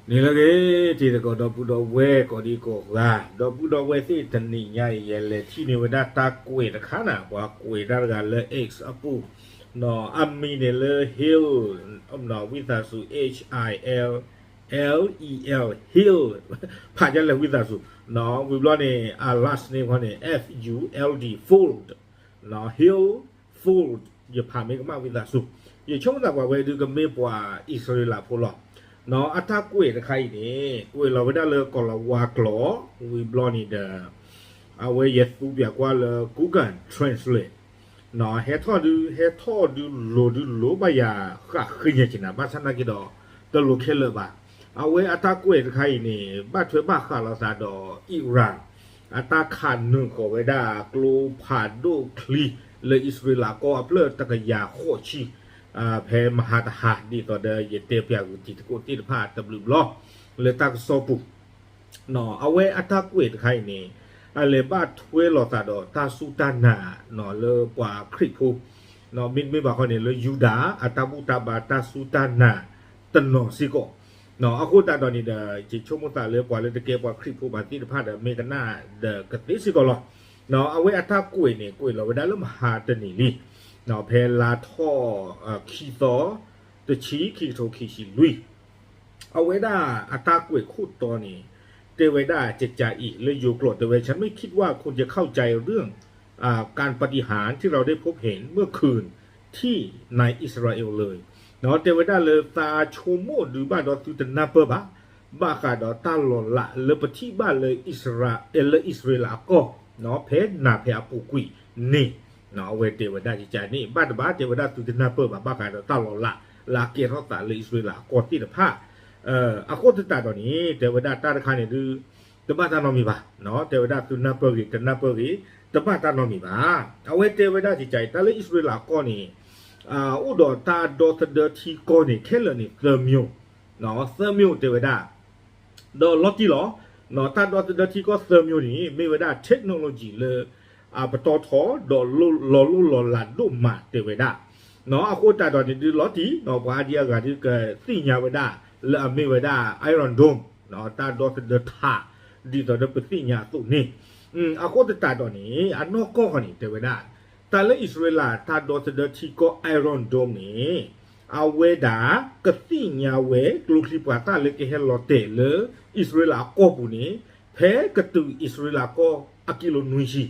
န့ၣ်လၢဂ့ၤ တံၤသကိးဒီပုၢ်ဒီဝဲၢ်ကိးဒံကိးဂၤ, ဒီပုၢ်ဒီဝဲၢ်သ့ၣ်တနံၤညါအံၤ ယလဲၤထံၣ်န့ၢ်ဝဲဒၣ်တၢ်ကွဲးတခါန့ၣ် ပှၤကွဲးတၢ်တဂၤလၢ X အပူၤ, အမံၤန့ၣ်လၢ Hill, ဝံသးစူၤ H I L L E L, Hill, ဖးဒ်လဲၣ်ဝံသးစူၤ, ဝံၤဘျီန့ၣ် အ last name ခီန့ၣ် F U L D, Fold, Hill Fold, ယဖးမ့ၢ်ကမၣ်ဝံသးစူၤ, ယဆိကမိၣ်သးပှၤဝဲဒုးကမ့ၢ်ပှၤအံၣ်စရ့လးဖိလီၤ. အတၢ်ကွဲးတခါအံၤန့ၣ် ကွဲးလီၤဝဲဒၣ်လၢကိၤလၤဝါကျိာ်, ဝံၤဘျီန့ၣ်ဒီး အဝဲယသူပၠးကွၢ်လၢ Google Translate, ဟဲထီၣ်ဒုး ဟဲထီၣ်ဒုးလိၤဒုးလိၤဘၣ်ယၤ ဃၣ်ဃ့ညါက့ၤနၤ ဘၣ်ဆၣ်နာ်က့ဒီး တလိၤခဲလၢာ်ဘၣ်. အဝဲအတၢ်ကွဲးတခါအံၤန့ၣ် ဘၣ်ထွဲဘၣ်ဃးလိာ်သးဒီး Iran အတၢ်ခးနုာ်ဃီၤဝဲဒၣ်ကျိဖးဒိၣ်ချံလၢအံၣ်စရ့လးကီၢ်အဖျၢၣ်တကယၤဃိးဆံ ဖဲမဟါတဟါ ဒ်သိးဒီးယတဲပၠးဂုာ်တံၤသကိးသ့ၣ်တဖၣ်တဘျုးဘျီ လၢတၢ်ကစီၣ်ပူၤ အဝဲအတၢ်ကွဲးတခါအံၤန့ၣ် အလဲၤဘၣ်ထွဲလိာ်သးဒီးတၢ်စူၢ်တၢ်နာ်လၢပှၤခရံာ်ဖိ, မ့တမ့ၢ်ဘၣ်ခီန့ၣ်လၢယူဒၤအတၢ်ဘူၣ်တၢ်ဘါတၢ်စူၢ်တၢ်နာ်တနီၤစ့ၢ်ကီး, အဃိသတးဒီးန့ၣ်ဒီး ယဆိကမိၣ်သးလၢပှၤလၢတကဲပှၤခရံာ်ဖိဘၣ်သ့ၣ်တဖၣ်ဒီး မ့ၢ်ကနၣ်ဒီးကသ့စ့ၢ်ကီးလီၤ. အဝဲအတၢ်ကွဲးန့ၣ် ကွဲးလီၤဝဲဒၣ်လၢမဟါတနံၤလံ, ဖဲလါထီၣ်ခံသီ တဆံ ခံကထိခံဆံလွံၢ် အဝဲဒၣ်အတၢ်ကွဲးခိၣ်တီန့ၣ် တဲဝဲဒၣ်ကကးအံၤ လၢယိၤကျိာ်တဲဝဲ ฉันไม่คิดว่าคุณจะเข้าใจเรื่อง อ่า การปาฏิหาริย์ที่เราได้พบเห็นเมื่อคืนที่ในอิสราเอลเลย တဲဝဲဒၣ်လၢသးဆိကမိၣ်ဒုးဘၣ်ဒီးသုတနၢ်ပၢၢ်ဘၣ်, ဘၣ်ဃးဒီးတၢ်လီၤလးလၢပထံၣ်ဘၣ်လၢအံၣ်စရ့လး, လၢအံၣ်စရ့လးအကီၢ်, ဖဲနၤဖဲအပူၤကွံာ်န့ၣ်, အဝဲတဲဝဲဒၣ်ကကးန့ၣ် ဘၣ်တဘၣ်တဲဝဲဒၣ်သုတနၢ်ပၢၢ်ဘၣ် ဘၣ်ဃးဒီးတၢ်လီၤလး လၢအကဲထီၣ်သးလၢအံၣ်စရ့လးအကီၢ်သ့ၣ်တဖၣ် အဃိသတးဒီးန့ၣ် တဲဝဲဒၣ်တၢ်တခါန့ၣ်ဒုး တဘၣ်တၢ်နီတမံၤဘၣ်, တဲဝဲဒၣ်သုနၢ်ပၢၢ်ဂ့ၤ တနၢ်ပၢၢ်ဂ့ၤ တဘၣ်တၢ်နီတမံၤဘၣ်. အဝဲတဲဝဲဒၣ်ကကးအံၤ တၢ်လၢအံၣ်စရ့လးအကီၢ်န့ၣ် အိၣ်ဒီးတၢ်ဒီသဒၢထံကီၢ်န့ၣ် ခဲလၢာ်န့ၣ် သၢမျိုး, သၢမျိုးတဲဝဲဒၣ် ဒီးလီၤတံၢ်လီၤ, တၢ်ဒီသဒၢထံကီၢ်သၢမျိုးန့ၣ် မ့ၢ်ဝဲဒၣ် technology လၢ အပတီၢ်ထီ ဒီးလီၤလိၢ်လီၤလးဒိၣ်မးတဲဝဲဒၣ်. အဃိသတးဒီးန့ၣ်ဒုးလီၤတံၢ် ပှၤအါဒံအါဂၤဒုးကသ့ၣ်ညါဝဲဒၣ် လၢအမ့ၢ်ဝဲဒၣ် Iron Dome တၢ်ဒီသဒၢထး ဒ်သိးဒီးပသ့ၣ်ညါအသိးန့ၣ်, အဃိသတးဒီးန့ၣ် အနီၢ်ကီၢ်ဃီန့ၣ် တဲဝဲဒၣ် တၢ်လၢအံၣ်စရ့လးတၢ်ဒီသဒၢထံကီၢ် Iron Dome န့ၣ် အဝဲဒၣ်ကသ့ၣ်ညါဝဲ ကျိချံပှၤသၣ်လၢကဟဲလီၤတဲာ်လၢ အံၣ်စရ့လးအကီၢ်ပူၤန့ၣ် ဖဲကတုၤအံၣ်စရ့လးကီၢ်အကံလိနွံဆံ,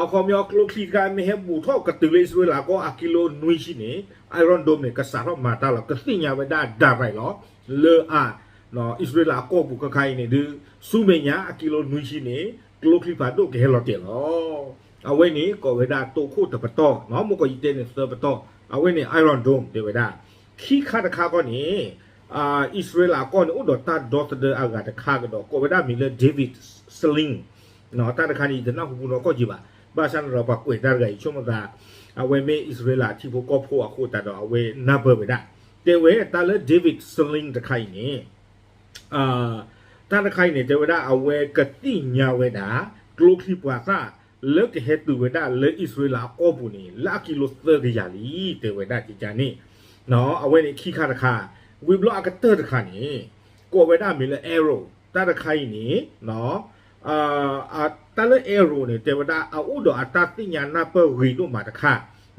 အခီပညီကျိချံတခါမ့ၢ်ဟဲဘူးထီၣ်ကတုၤလၢအံၣ်စရ့လးကီၢ်အကံလိနွံဆံန့ၣ် Iron Dome န့ၣ် ကစးထီၣ်မၤတၢ်လီၤ ကသ့ၣ်ညါဝဲဒၣ် direct လီၤ လၢအ အံၣ်စရ့လးအကီၢ်ပူၤခဲခါအံၤန့ၣ်ဒုး ဆူမဲာ်ညါအကံလိနွံဆံန့ၣ် ကျိချံဖးဒိၣ်ကဟဲလီၤတဲာ်လီၤ. အဝဲန့ၣ်ကိးဝဲဒၣ်တိခိၣ်တပတီၢ်, မ့ၢ်ကီးယတဲန့ၣ်သၢပတီၢ်, အဝဲန့ၣ် Iron Dome တဲဝဲဒၣ်. ခံခါတခါခီန့ၣ် အံၣ်စရ့လးအကီၢ်န့ၣ် အိၣ်ဒီးတၢ်ဒီသဒၢအဂၤတခါကဒီး ကိးဝဲဒၣ်မံၤလၢ David Sling တၢ်တခါန့ၣ် ယတနၢ်ဟူပူနီၢ်ကီၢ်က့ၤဘၣ်, ဘၣ်ဆၣ်န့ၣ်ဒီးပှၤကွဲးတၢ်တဂၤအံၤ ဆိကမိၣ်သး အဝဲမ့ၢ်အံၣ်စရ့လးထံဖိကီၢ်ဖိအဃိသတးဒီး အဝဲနၢ်ပၢၢ်ဝဲဒၣ်, တဲဝဲတၢ်လၢ David Sling တခါအံၤန့ၣ် တၢ်တခါအံၤန့ၣ် တဲဝဲဒၣ်အဝဲကသ့ၣ်ညါဝဲဒၣ် ကျိချံပှၤသၣ် လၢကဟဲတုၤဝဲဒၣ်လၢအံၣ်စရ့လးအကီၢ်ပူၤန့ၣ် လၢအကံလိသၢကယၤလံ တဲဝဲဒၣ်ကကန့ၣ်, အဝဲန့ၣ်ခံခါတခါ, ဝံၤဘျီအကတၢၢ်တခါန့ၣ် ကိးဝဲဒၣ်မံၤလၢ Arrow တၢ်တခါအံၤန့ၣ် တၢ်လၢ Arrow န့ၣ် တဲဝဲဒၣ်အအိၣ်ဒီးအတၢ်သ့ၣ်ညါနၢ်ပၢၢ်ဂ့ၤဒိၣ်မးတခါ,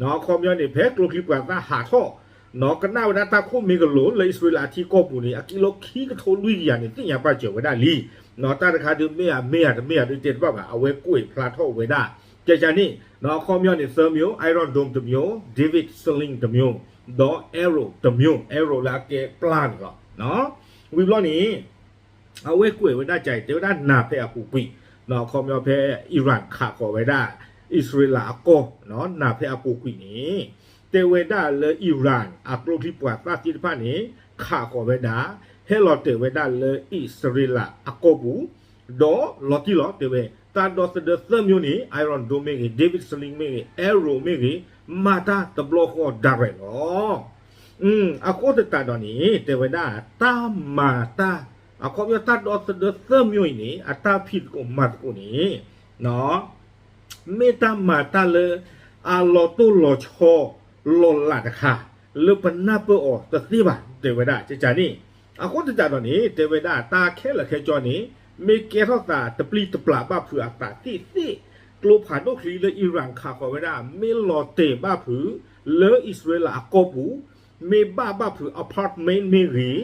အခီပညီန့ၣ် ဖဲကျိချံပှၤသၣ်ဟးထီၣ် ကနၣ်ဝဲဒၣ်တၢ်ခိၣ်မ့ၢ်ကလိၤ လၢအံၣ်စရ့လးထံကီၢ်ပူၤန့ၣ် အကံလိခံကထိလွံၢ်ကယၤန့ၣ် သ့ၣ်ညါပာ်စၢၤဝဲဒၣ်လံ, တၢ်တခါဒုးမ့ၢ်ဧါမ့ၢ်ဧါတမ့ၢ်ဧါဒုးတဲတဘၣ်ဘၣ် အဝဲကွဲးဖျါထီၣ်ဝဲဒၣ်, ကကန့ၣ် အခီပညီန့ၣ် သၢမျိုး Iron Dome တမျိုး David Sling တမျိုး ဒီး Arrow တမျိုး Arrow လၢအကဲပျၢ်န့ၣ်လီၤ. ဝံၤဘျီန့ၣ် အဝဲကွဲးဝဲဒၣ်ကက တဲဝဲဒၣ်နၤဖဲအပူၤကွံာ်, အခီပညီဖဲ Iran ခးဃီၤဝဲဒၣ် အံၣ်စရ့လးအကီၢ်, နၤဖဲအပူၤကွံာ်န့ၣ် တဲဝဲဒၣ်လၢ Iran အကျိချံပှၤသၣ်သ့ၣ်တဖၣ်န့ၣ် ခးဃီၤဝဲဒၣ် ဟဲလီၤတဲာ်ဝဲဒၣ်လၢအံၣ်စရ့လးအကီၢ်ပူၤ, ဒီးလီၤတံၢ်လီၤတဲဝဲ တၢ်ဒီသဒၢသၢမျိုးန့ၣ် Iron Dome မ့ၢ်ဂ့ၤ David Sling မ့ၢ်ဂ့ၤ Arrow မ့ၢ်ဂ့ၤ မၤတၢ်တဘျီဃီ direct လီၤ. အဃိသတးဒီးန့ၣ် တဲဝဲဒၣ် တၢ်မၤတၢ် အခီပညီတၢ်ဒီသဒၢသၢမျိုးအံၤန့ၣ် အတၢ်ဖံးသကိးမၤသကိးန့ၣ် မ့ၢ်တၢ်မၤတၢ်လၢ အလီၤတိၢ်လီၤဆီ လီၤလးတခါ လၢပနၢ်ပၢၢ်အီၤတသ့ဘၣ် တဲဝဲဒၣ် ကကန့ၣ် အဃိသတးဒီးန့ၣ် တဲဝဲဒၣ်တၢ်ခဲလၢာ်ခဲဆ့န့ၣ် မ့ၢ်ကဲထီၣ်သးတပျံၤတပျၢ်ဘၣ်ဖုးအသးသ့ၣ်သ့ၣ်, ကျိဖးဒိၣ်ချံလၢ Iran ခးဃီၤဝဲဒၣ် မ့ၢ်လီၤတဲာ်ဘၣ်ဖုး လၢအံၣ်စရ့လးအကီၢ်ပူၤ, မ့ၢ်ဘၣ်ဘၣ်ဖုး apartment မ့ၢ်ဂ့ၤ,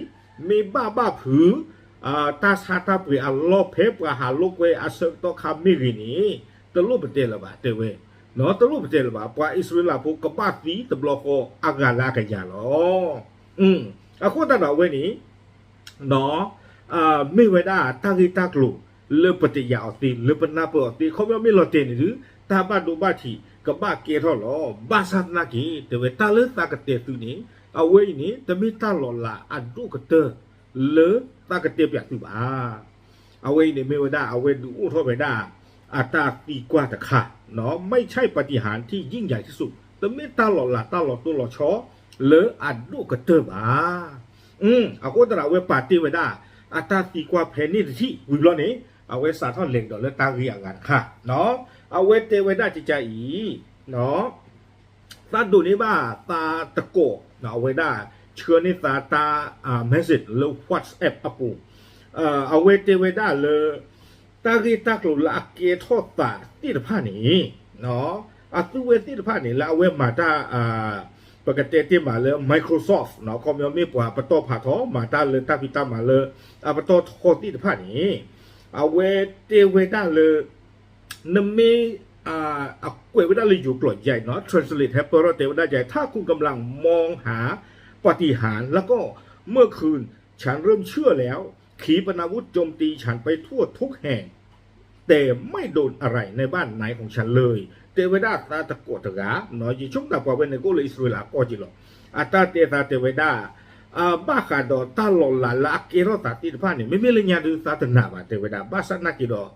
မ့ၢ်ဘၣ်ဘၣ်ဖုး တၢ်ဆါတၢ်ပှ့ၤအလီၢ်ဖဲပှၤဟးလိာ်ကွဲအဆၢကတီၢ်ခါမ့ၢ်ဂ့ၤန့ၣ် တလိၣ်ပတဲလၢၤဘၣ် တဲဝဲ, တလိၣ်ပတဲလၢၤဘၣ် ပှၤအံၣ်စရ့လးဖိကဘၣ်သံတဘျီဃီအဂၤလၢအကယၤလီၤ. အဃိသတးဒီးအဝဲန့ၣ် မ့ၢ်ဝဲဒၣ်တၢ်ဂ့ၢ်တၢ်ကျိၤလၢပတယာ်အီၤသ့ လၢပနၢ်ပၢၢ်အီၤသ့ ခီပညီမ့ၢ်လီၤတဲာ်န့ၣ်ဒုး တၢ်ဘၣ်ဒိဘၣ်ထံးကဘၣ်ကဲထီၣ်လီၤ. ဘၣ်ဆၣ်သနာ်က့ တဲဝဲတၢ်လၢသးကတဲာ်သုန့ၣ် အဝဲအံၤန့ၣ် တမ့ၢ်တၢ်လီၤလးအဒိၣ်ကတၢၢ်လၢသးကတဲာ်ပၠးသုဘၣ်. အဝဲအံၤန့ၣ်မ့ၢ်ဝဲဒၣ် အဝဲဒုးအိၣ်ထီၣ်ဝဲဒၣ် အတၢ်သံကွၢ်တခါ, ไม่ใช่ปาฏิหาริย์ที่ยิ่งใหญ่ที่สุด တမ့ၢ်တၢ်လီၤလးတၢ်လီၤတိၢ်လီၤဆီလၢအဒိၣ်ကတၢၢ်ဘၣ်. အဃိသတးဒီးအဝဲပာ်တ့ၢ်ဝဲဒၣ် အတၢ်သံကွၢ်ဖဲန့ၣ်တထံၣ်ဝံၤဘျီန့ၣ် အဝဲစးထီၣ်လဲၤကဒီးလၢတၢ်ဂ့ၢ်အဂၤတခါ, အဝဲတဲဝဲဒၣ်ကကအံၤ သးဒိးန့ၢ်ဘၣ်သးတကိး အဝဲဒၣ် ဆှၢန့ၢ်သးတၢ် message လၢ WhatsApp အပူၤ, အဝဲတဲဝဲဒၣ်လၢ တၢ်ဂ့ၢ်တၢ်ကျိၤလၢအကဲထီၣ်သးသ့ၣ်တဖၣ်န့ၣ် အသုဝဲသ့ၣ်တဖၣ်န့ၣ် လၢအဝဲမၤတၢ် ပကတဲတ့ၢ်မးလၢ Microsoft ခီပညီမ့ၢ်ပှၤပတီၢ်ဖးထီ မၤတၢ်လၢတၢ်ဖံးတၢ်မၤလၢ အပတီၢ်ထီသ့ၣ်တဖၣ်န့ၣ် အဝဲတဲဝဲဒၣ်လၢ နမ့ၢ် အကွဲးဝဲဒၣ်လၢယိၤကျိာ်ယါအံၤနီၤ translate ဟဲပၢၢ်ထီၣ်တဲဝဲဒၣ်ယါအံၤ ถ้าคุณกำลังมองหาปาฏิหาริย์ แล้วก็เมื่อคืนฉันเริ่มเชื่อแล้ว ขีปนาวุธโจมตีฉันไปทั่วทุกแห่ง แต่ไม่โดนอะไรในบ้านไหนของฉันเลย တဲဝဲဒၣ်သးတကိးတဂၤ ယဆိကမိၣ်သးပှၤဝဲန့ၣ်ကအိၣ်လၢအံၣ်စရ့လးအကီၢ်က့လီၤ. အတၢ်တဲသးတဲဝဲဒၣ် ဘၣ်ဃးဒီးတၢ်လီၤလးလၢအကဲထီၣ်သးသ့ၣ်တဖၣ်န့ၣ် မ့မ့ၢ်လၢညါဒုးသးတနာ်ဘၣ်တဲဝဲဒၣ် ဘၣ်ဆၣ်သနာ်က့ဒီး တၢ်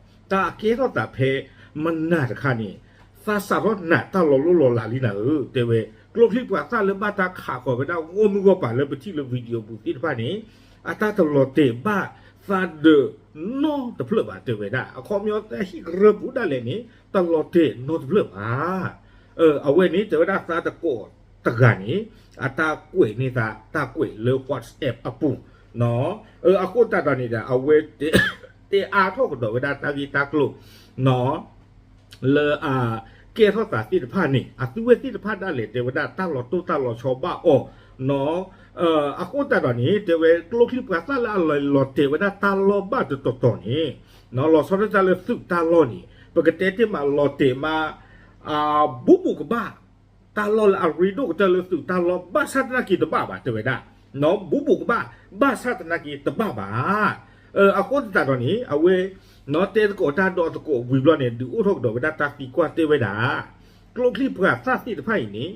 အကဲထီၣ်သးဖဲမနၤတခါန့ၣ် သးစးထီၣ်နာ်တၢ်လီၤလိၢ်လီၤလးလံနၤဧၢ တဲဝဲ ကျိချံပှၤသၣ်လၢဘၣ်တၢ်ခးဃီၤဝဲဒၣ်ဂီၢ်မုၢ်ဂီၢ်ပၤလၢပထံၣ်လၢ video ပူၤသ့ၣ်တဖၣ်န့ၣ် အတၢ်တလီၤတဲာ်ဘၣ်သးဒီးနီတဖျၢၣ်ဘၣ်တဲဝဲဒၣ် အခီပညီတၢ်ဟံၣ်ကရၢၢ်ပူၤဒၣ်လဲာ်န့ၣ် တလီၤတဲာ်နီတဖျၢၣ်ဘၣ်. အဝဲန့ၣ်တဲဝဲဒၣ်သးတကိးတဂၤန့ၣ် အတၢ်ကွဲးန့ၢ်သးတၢ်ကွဲးလၢ WhatsApp အပူၤ အဃိသတးဒီးန့ၣ်ဒီး အဝဲတဲအါထီၣ်ကဒီးဝဲဒၣ်တၢ်ဂ့ၢ်တၢ်ကျိၤ လၢအကဲထီၣ်သးသ့ၣ်တဖၣ်န့ၣ် အသုဝဲသ့ၣ်တဖၣ်ဒၣ်လဲာ်တဲဝဲဒၣ်တၢ်လီၤတိၢ်တၢ်လီၤဆီဘၣ်အီၤ အဃိသတးဒီးန့ၣ် တဲဝဲကျိချံပှၤသၣ်လၢအလီၤတဲာ်ဝဲဒၣ်တၢ်လီၢ်ဘၣ်တတီၤတီၤန့ၣ် လီၤဆီဒၣ်တၢ်လၢသုးတၢ်လီၢ်န့ၣ် ပကတဲတ့ၢ်မးလီၤတဲာ်မး ဘူးဘူးကဘၣ် တၢ်လီၢ်လၢအရ့ဒိၣ်ကတၢၢ်လၢသုးတၢ်လီၢ် ဘၣ်ဆၣ်သနာ်က့တဘၣ်ဘၣ် တဲဝဲဒၣ် ဘူးဘူးကဘၣ် ဘၣ်ဆၣ်သနာ်က့တဘၣ်ဘၣ်. အဃိသတးဒီးန့ၣ် အဝဲ တဲသကိးတၢ်ဒီးသကိးဝံၤဘျီန့ၣ် ဒုးအိၣ်ထီၣ်ကဒီးဝဲဒၣ်တၢ်သံကွၢ်တဲဝဲဒၣ် ကျိချံပှၤသၣ်သ့ၣ်တဖၣ်အံၤန့ၣ်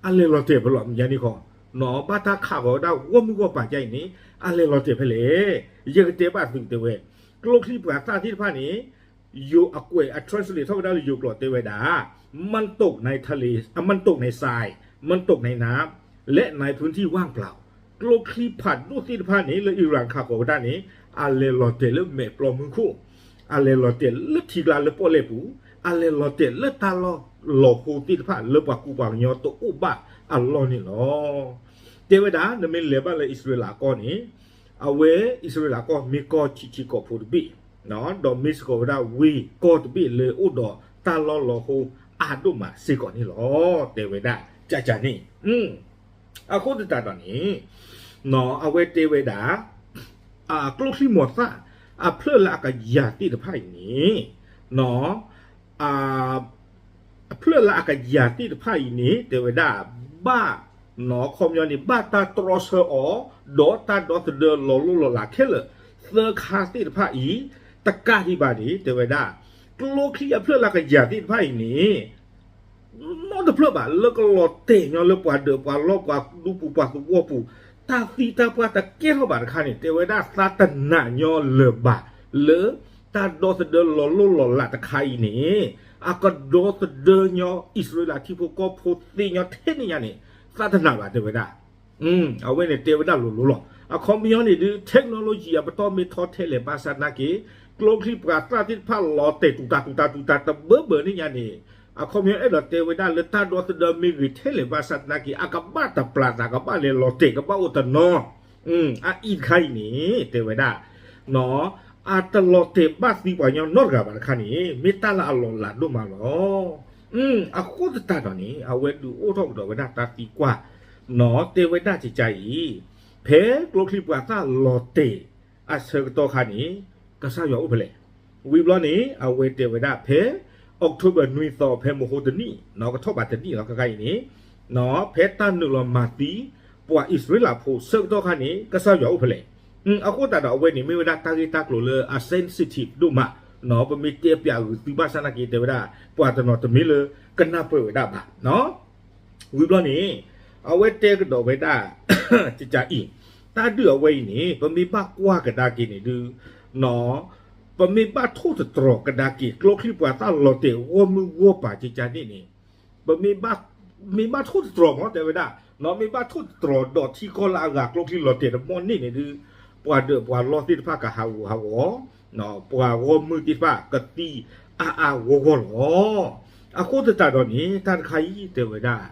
အလဲၤလီၤတဲာ်ဖဲလဲၣ် မ့ၢ်ညါန့ၣ်ခီ ဘၣ်တၢ်ခးဃီၤဝဲဒၣ်ဂီၢ်မုၢ်ဂီၢ်ပၤဒ်အံၤန့ၣ် အလဲၤလီၤတဲာ်ဖဲလဲၣ်. ယကတဲဘၣ်သုတဲဝဲ ကျိချံပှၤသၣ်သ့ၣ်တဖၣ်န့ၣ် ယိၤအကွဲးအ translate ထီၣ်ဝဲဒၣ်လၢယိၤကျိာ်တဲဝဲဒၣ် มันตกในทะเล อ่ะ มันตกในทราย มันตกในน้ำ และในพื้นที่ว่างเปล่า ကျိချံဖးဒိၣ်သ့ၣ်တဖၣ်န့ၣ် လၢ Iran ခးဃီၤဝဲဒၣ်န့ၣ် အလဲၤလီၤတဲာ်လၢမဲာ်ပျီမုၢ်ခိၣ်, အလဲၤလီၤတဲာ်လၢထံကျါလၢပီၣ်လဲၣ်ပူၤ, အလဲၤလီၤတဲာ်လၢတၢ်လီၢ်လီၤဟိသ့ၣ်တဖၣ်လၢပှၤကူပှၤကညီတအိၣ်ဘၣ်အလီၢ်န့ၣ်လီၤ. တဲဝဲဒၣ် နမ့ၢ်လဲၤဘၣ်လၢအံၣ်စရ့လးကီၢ်န့ၣ် အဝဲအံၣ်စရ့လးကီၢ်မ့ၢ်ကီၢ်ဆံးဆံးကိာ်ဖိတဘ့ၣ် ဒီးမ့ၢ်စ့ၢ်ကီးဝဲဒၣ်ဝ့ၢ်ကီၢ်တဘ့ၣ်လၢအိၣ်ဒီးတၢ်လီၢ်လီၤဟိအါဒိၣ်မးစ့ၢ်ကီးန့ၣ်လီၤ. တဲဝဲဒၣ် ကကန့ၣ် အဃိသတးဒီးန့ၣ် အဝဲတဲဝဲဒၣ် ကျိချံမိၤသၣ် အဖျၢၣ်လၢအကယၤသ့ၣ်တဖၣ်အံၤန့ၣ် အဖျၢၣ်လၢအကယၤသ့ၣ်တဖၣ်အံၤန့ၣ် တဲဝဲဒၣ် ဘၣ် ခီပညီန့ၣ် ဘၣ်တၢ်တြီဆၢအီၤ ဒီးတၢ်ဒီသဒၢလီၤလိၢ်လီၤလးခဲလၢာ် သၢခါသ့ၣ်တဖၣ်အံၤ တကးဒံးဘၣ်န့ၣ် တဲဝဲဒၣ် ကျိချံအဖျၢၣ်လၢအကယၤသ့ၣ်တဖၣ်အံၤန့ၣ် နီတဖျၢၣ်ဘၣ် လၢကလီၤတဲာ်ညီလၢပှၤဒၢးပှၤလီၢ်ပှၤဒူပူၤပှၤသဝီပူၤ တၢ်သံတၢ်ပှၢ်တကဲထီၣ်ဘၣ်တခါန့ၣ် တဲဝဲဒၣ်သးတနာ်ညီလၢၤဘၣ် လၢတၢ်ဒီသဒၢလီၤလိၢ်လီၤလးတခါအံၤန့ၣ် အကဒီသဒၢညီအံၣ်စရ့လးထံဖိကီၢ်ဖိသ့ညီထဲန့ၣ်ညါန့ၣ် သးတနာ်ဘၣ်တဲဝဲဒၣ် အဝဲန့ၣ်တဲဝဲဒၣ်လိၤလိၤလီၤ. အခီပညီန့ၣ်ဒုး technology အပတီၢ်မ့ၢ်ထီထဲလဲၣ်ဘၣ်ဆၣ်သနာ်က့ ကျိချံပှၤသၣ်သ့ၣ်တဖၣ်လီၤတဲာ်တူၢ်တၢ်တူၢ်တၢ်တူၢ်တၢ်တဘၢဘၢန့ၣ်ညါန့ၣ် အခီပညီအဲၣ်ဒိးတဲဝဲဒၣ်လၢတၢ်ဒီသဒၢမ့ၢ်ဂ့ၤထဲလဲၣ်ဘၣ်ဆၣ်သနာ်က့ အကဘၣ်တပျၢ်သး ကဘၣ်လဲၤလီၤတဲာ် ကဘၣ်အိၣ်တနီၤ အအံၤတခါအံၤန့ၣ် တဲဝဲဒၣ် အတလီၤတဲာ်ဘၣ်သံပှၤကညီနီတဂၤဘၣ်တခါန့ၣ် မ့ၢ်တၢ်လၢအလီၤလးဒိၣ်မးလီၤ. အဃိသတးဒီးန့ၣ် အဝဲဒုးအိၣ်ထီၣ်ကဒီးဝဲဒၣ်တၢ်သံကွၢ် တဲဝဲဒၣ်ကကါအံၤ ဖဲကျိချံပှၤသၣ်လီၤတဲာ်အဆၢကတီၢ်ခါန့ၣ် ကစၢ်ယွၤအိၣ်ဖဲလဲၣ်. ဝံၤဘျီန့ၣ် အဝဲတဲဝဲဒၣ်ဖဲ October နွံသီ ဖဲမဟိတနံၣ် ကထီၣ်ဘးတနံၣ်လီၤ ခဲခါအံၤန့ၣ် ဖဲတၢ်နုာ်လီၤမၤသံ ပှၤအံၣ်စရ့လးဖိဆၢကတီၢ်ခါန့ၣ် ကစၢ်ယွၤအိၣ်ဖဲလဲၣ်. အဃိသတးဒီးအဝဲန့ၣ်မ့ၢ်ဝဲဒၣ်တၢ်ဂ့ၢ်တၢ်ကျိၤလၢအ sensitive ဒိၣ်မး ပမ့ၢ်တဲပၠးဂုာ်သုဘၣ်ဆၣ်နာ်က့ တဲဝဲဒၣ် ပှၤတနီၤတမ့ၢ်လၢကနၢ်ပၢၢ်ဝဲဒၣ်ဘၣ်. ဝံၤဘျီန့ၣ် အဝဲတဲကဒီးဝဲဒၣ် ကကါအံၤ တၢ်ဒုးအဝဲအံၤန့ၣ် ပမ့ၢ်ဘၣ်ကွၢ်ကဒါက့ၤန့ၣ်ဒုး ပမ့ၢ်ဘၣ်ထိၣ်သတြီၤကဒါက့ၤ ကျိချံပှၤသၣ်လီၤတဲာ်ဂီၢ်မုၢ်ဂီၢ်ပၤကကါန့ၣ်န့ၣ် ပမ့ၢ်ဘၣ် မ့ၢ်ဘၣ်ထိၣ်သတြီၤမ့ၢ်တဲဝဲဒၣ် မ့ၢ်ဘၣ်ထိၣ်သတြီၤဒီးထံကီၢ်လၢအဂၤကျိချံလီၤတဲာ်တဘီန့ၣ်န့ၣ်ဒုး ပှၤဒၢးပှၤလီၢ်သ့ၣ်တဖၣ်ကဟးဂူာ်ဟးဂီၤ ပှၤဂီၢ်မုၢ်သ့ၣ်တဖၣ်ကသံအါအါဂီၢ်ဂီၢ်လီၤ. အဃိသတးဒီးန့ၣ် တၢ်တခါအံၤတဲဝဲဒၣ်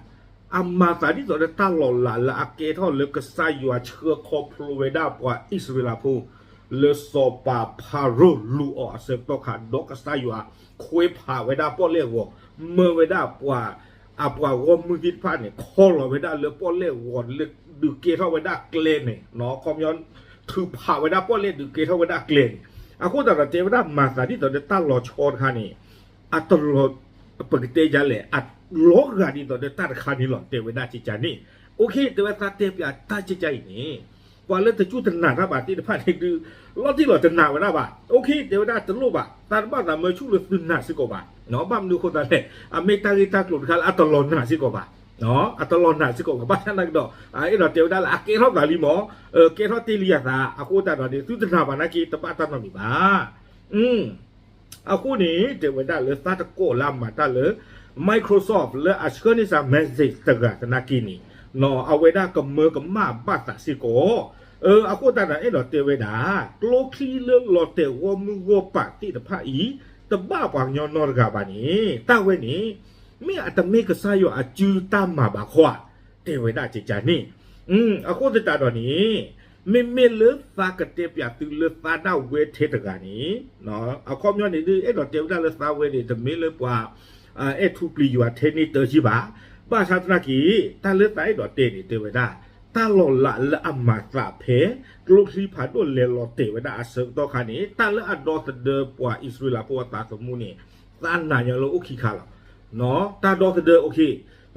အမၤသးဒ်သိးလၢတၢ်လီၤလးလၢအကဲထီၣ်လၢကစၢ်ယွၤဆှၢခီဖျိဝဲဒၣ်ပှၤအံၣ်စရ့လးဖိ လၢစီၤပၤဖၤရိၣ်လူၤအီၤအဆၢကတီၢ်ခါ ဒီးကစၢ်ယွၤခွဲးဖးဝဲဒၣ်ပီၣ်လဲၣ်ဂီၤ မၢဝဲဒၣ်ပှၤ အပှၤဂီၢ်မုၢ်သ့ၣ်တဖၣ်န့ၣ် ခီလီၤဝဲဒၣ်လၢပီၣ်လဲၣ်ဂီၤလၢဒုးကဲထီၣ်ဝဲဒၣ်ကျဲန့ၣ် ခီပညီ ထုးဖးဝဲဒၣ်ပီၣ်လဲၣ်ဒုးကဲထီၣ်ဝဲဒၣ်ကျဲန့ၣ် အဃိသတးဒီးတဲဝဲဒၣ်မၤသးဒ်သိးလၢတၢ်လီၤဆီတခါန့ၣ် အတလီၤ ပကတဲယၤလဲၣ် အလီၤဂာ်ဒ်သိးလၢတၢ်တခါန့ၣ်လီၤ တဲဝဲဒၣ်ကကါန့ၣ် OK တဲဝဲသးတဲပၠးတၢ်ကကါအံၤန့ၣ် ပှၤလၢတစူၢ်တနာ်တၢ်ဘၣ်သ့ၣ်တဖၣ်န့ၣ်ဒုး လီၤတံၢ်လီၤတနာ်ဝဲဒၣ်ဘၣ် OK တဲဝဲဒၣ်တလိၣ်ဘၣ် သးတဘၣ်သးမၢဆူၣ်လၢသုနာ်စ့ၢ်ကီးဘၣ် ဘၣ်မနုၤအဃိသတးလဲၣ် အမ့ၢ်တၢ်ဂ့ၢ်တၢ်ကျိၤတခါလၢအတလီၤနာ်စ့ၢ်ကီးဘၣ် အတလီၤနာ်စ့ၢ်ကီးဘၣ် ဘၣ်ဆၣ်သနာ်က့ဒီး အအဲၣ်ဒိးတဲဝဲဒၣ်လၢအကဲထီၣ်သးလံမ့ၢ် ကဲထီၣ်တ့ၢ်လံအသး အဃိသတးဒီးန့ၣ် သုတနာ်ဘၣ်နာ်က့ တဘၣ်တၢ်နီတမံၤဘၣ် အဃိန့ၣ် တဲဝဲဒၣ်လၢသးတကိးလၢအမၤတၢ်လၢ Microsoft လၢအဆှၢန့ၢ်စ့ၢ် message တဂၤသနာ်က့န့ၣ် အဝဲဒၣ်ကမၢကမၣ်ဘၣ်သးစ့ၢ်ကီး အဃိသတးဒီးအဲၣ်ဒိးတဲဝဲဒၣ် ကျိချံလၢလီၤတဲာ်ဂီၢ်မုၢ်ဂီၢ်ပၤသ့ၣ်တဖၣ်အံၤ တဘၣ်ပှၤကညီနီတဂၤဘၣ်န့ၣ် တၢ်ဝဲန့ၣ် မ့ၢ်အတမ့ၢ်ကစၢ်ယွၤအစုတၢ်မၤဘၣ်ခီဧါ တဲဝဲဒၣ်ကကါန့ၣ် အဃိသတးဒီးန့ၣ် မ့မ့ၢ်လၢသးကတဲပၠးသုလၢသးဒၣ်ဝဲထဲတဂၤန့ၣ် အခီပညီန့ၣ်ဒုး အဲၣ်ဒိးတဲဝဲဒၣ်လၢသးဝဲန့ၣ် တမ့ၢ်လၢပှၤ အဲၣ်ထူပျံၤယွၤထဲန့ၣ်တၢ်က့ဘၣ်. ဘၣ်ဆၣ်သနာ်က့ တၢ်လၢသးအဲၣ်ဒိးတဲန့ၣ် တဲဝဲဒၣ် တၢ်လီၤလးလၢအမၤသးဖဲ ကျိချံဖးဒိၣ်လဲၤလီၤတဲာ်ဝဲဒၣ်အဆၢကတီၢ်ခါန့ၣ် တၢ်လၢအဒီသဒၢပှၤအံၣ်စရ့လးဖိအသးသမူန့ၣ် သးနာ်ညီလၢအိၣ်ခံခါလီၤ. တၢ်ဒီသဒၢ OK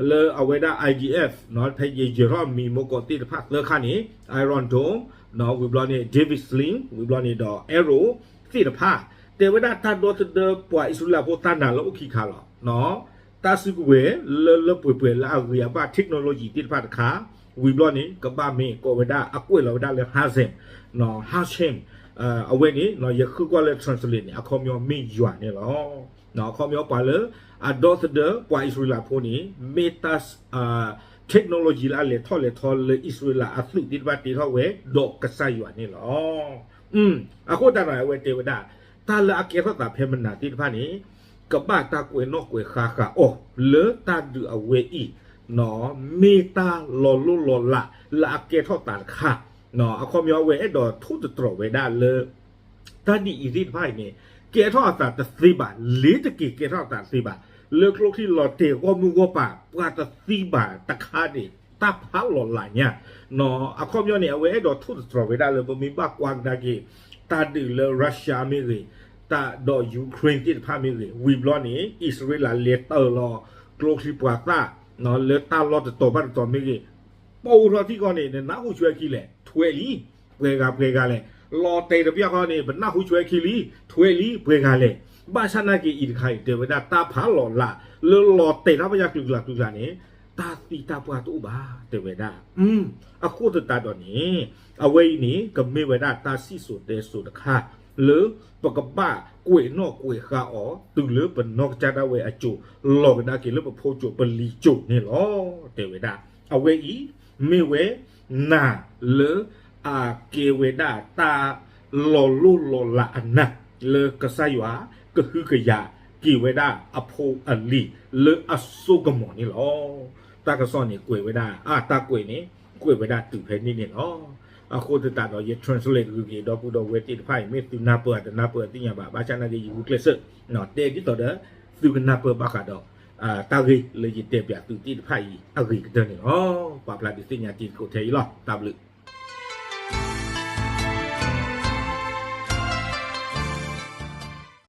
လၢအဝဲဒၣ် I D F ဖဲယယၢၤထီၣ်မံၤမိၢ်ကီးသ့ၣ်တဖၣ်သၢခါန့ၣ် Iron Dome ဝံၤဘျီန့ၣ် David's Sling ဝံၤဘျီန့ၣ်ဒီး Arrow သ့ၣ်တဖၣ် တဲဝဲဒၣ်တၢ်ဒီသဒၢပှၤအံၣ်စရ့လးဖိသးနာ်လၢအိၣ်ခံခါလီၤ. တၢ်စုကဝဲၤလၢလၢပှဲၤပှဲၤလၢအဂ့ၤအဘၣ် technology သ့ၣ်တဖၣ်တခါ ဝံၤဘျီန့ၣ် ကဘၣ်မ့ၢ်ကိးဝဲဒၣ်အကွဲးလီၤဝဲဒၣ်လၢ HIMARS, HIMARS အဝဲန့ၣ် ယဃုကွၢ်လၢ translate န့ၣ် အခီပညီမ့ၢ်ယွၤန့ၣ်လီၤ. အခီပညီပှၤလၢအဒီသဒၢပှၤအံၣ်စရ့လးဖိန့ၣ် မ့ၢ်တၢ် technology လၢအလဲၤထီၣ်လဲၤထီလၢအံၣ်စရ့လးအသုးသ့ၣ်တဖၣ် တ့ထီၣ်ဝဲဒီးကစၢ်ယွၤန့ၣ်လီၤ. အဃိသတးဒီး အဝဲတဲဝဲဒၣ် တၢ်လၢအကဲထီၣ်သးဖဲမနၤသ့ၣ်တဖၣ်န့ၣ် ကဘၣ်တၢ်ကွဲးနီၣ်ကွဲးဃါဃာ်အီၤ လၢတၢ်ဒုးအဝဲအံၤ မ့ၢ်တၢ်လီၤလိၢ်လီၤလးလၢအကဲထီၣ်သးတခါ အခီပညီအဝဲအဲၣ်ဒိးထိၣ်သတြီၤဝဲဒၣ်လၢ တၢ်ဒ်အံၤသ့ၣ်တဖၣ်အံၤန့ၣ် ကဲထီၣ်အသးတသ့ဘၣ်, လ့ၤတက့ၤကဲထီၣ်အသးတသ့ဘၣ်, လၢကျိချံလီၤတဲာ်ဂီၢ်မုၢ်ဂီၢ်ပၤ ပှၤတသံဘၣ်တခါန့ၣ် တၢ်ဖးလီၤလးညါ အခီပညီန့ၣ် အဝဲအဲၣ်ဒိးထိၣ်သတြီၤဝဲဒၣ်လၢ ပမ့ၢ်ဘၣ်ကွၢ်ကဒါက့ၤ တၢ်ဒုးလၢ Russia မ့ၢ်ဂ့ၤ, တၢ်ဒီး Ukraine သ့ၣ်တဖၣ်မ့ၢ်ဂ့ၤ, ဝံၤဘျီန့ၣ် အံၣ်စရ့လးလဲၤတၢၢ်လီၤ ကျိချံပှၤသၣ် လၢတၢ်လီၢ်တတီၤဘၣ်တတီၤမ့ၢ်ဂ့ၤ, ပအိၣ်ထီၣ်ထံကီၢ်န့ၣ် နနၢ်ဟူဆွဲခံလဲၣ်, ထွဲလံ, ပှဲၤဂၤပှဲၤဂၤလဲၣ်, လီၤတဲာ်တပျၢ်ဃီန့ၣ် ပနၢ်ဟူဆွဲခံလံ, ထွဲလံ, ပှဲၤဂၤလဲၣ်. ဘၣ်ဆၣ်နာ်က့အံၤတခါအံၤ တဲဝဲဒၣ်တၢ်ဖးလီၤလး လၢလီၤတဲာ်တၢ်ပယၢ်ကျူကျါကျူကျါန့ၣ် တၢ်သံတၢ်ပှၢ်တအိၣ်ဘၣ် တဲဝဲဒၣ်. အဃိသတးဒီးန့ၣ် အဝဲအံၤန့ၣ် ကမ့ၢ်ဝဲဒၣ်တၢ်စံၣ်စိၤတဲစိၤတခါ လၢပကဘၣ်ကွဲးနီၣ်ကွဲးဃါအီၤ တုၤလၢပနီၢ်ကစၢ်ဒၣ်ဝဲအစိၤ လီၤကဒါက့ၤလၢပဖိစိၤပလံၤစိၤန့ၣ်လီၤ တဲဝဲဒၣ်. အဝဲအံၤ မ့ၢ်ဝဲ နၤလၢအကဲဝဲဒၣ်တၢ်လီၤလိၢ်လီၤလးအနၢ် လၢကစၢ်ယွၤကဟုကယာ်က့ၤဝဲဒၣ်အဖိအလံၤလၢအစိကမီၤန့ၣ်လီၤ. တၢ်ကစီၣ်န့ၣ်ကွဲးဝဲဒၣ် အတၢ်ကွဲးန့ၣ် ကွဲးဝဲဒၣ်တုၤဖဲန့ၣ်န့ၣ်လီၤ. အဃိသတးဒီး ယ translate ဂုာ်က့ၤ ဒီပုၢ်ဒီဝဲၢ်သ့ၣ်တဖၣ်အံၤ မ့ၢ်သုနၢ်ပၢၢ်တနၢ်ပၢၢ်တသ့ၣ်ညါဘၣ်. ဘၣ်ဆၣ်နာ်က့ ယဂုာ်ကျဲးစၢး တဲဒ်သိးဒီး သုကနၢ်ပၢၢ်ဘၣ်ဃးဒီး တၢ်ဂ့ၢ်လၢယတဲပၠးသုသ့ၣ်တဖၣ်အံၤ အဂ့ၤကတၢၢ်န့ၣ်လီၤ. ပာ်ဖျါဒုးသ့ၣ်ညါတံၤသကိးထဲအံၤလီၤ. တၢ်ဘျုး